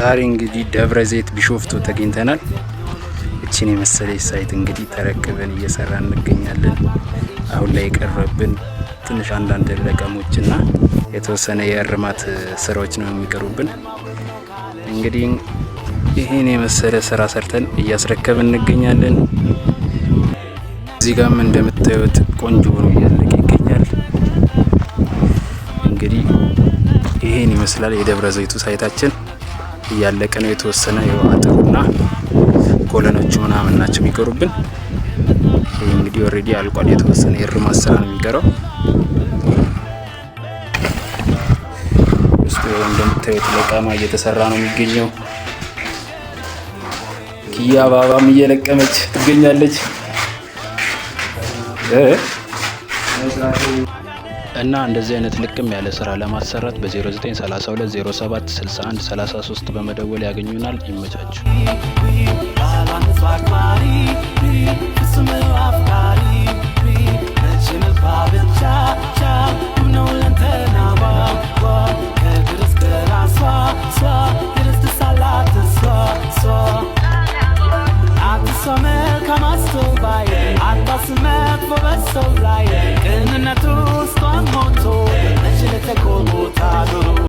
ዛሬ እንግዲህ ደብረ ዘይት ቢሾፍቱ ተገኝተናል። እችን የመሰለች site እንግዲህ ተረክበን እየሰራ እንገኛለን። አሁን ላይ የቀረብን ትንሽ አንዳንድ ለቀሞችና የተወሰነ የእርማት ስራዎች ነው የሚቀሩብን። እንግዲህ ይህን የመሰለ ስራ ሰርተን እያስረከብን እንገኛለን። እዚህ ጋም እንደምታዩት ቆንጆ ሆኖ እያለቀ ይገኛል። እንግዲህ ይሄን ይመስላል የደብረ ዘይቱ site ኣችን፣ እያለቀ ነው። የተወሰነ አጥሩና column ኦቹ ምናምን ናቸው የሚቀሩብን። ይህ እንግዲህ already አልቋል። የተወሰነ የእርማት ስራ ነው የሚቀረው። ውስጡ እንደምታዩት ለቀማ እየተሰራ ነው የሚገኘው። ኪያ ባባም እየለቀመች ትገኛለች። እና እንደዚህ አይነት ልቅም ያለ ስራ ለማሰራት በ0932 07 61 33 በመደወል ያገኙናል። ይመቻችሁ።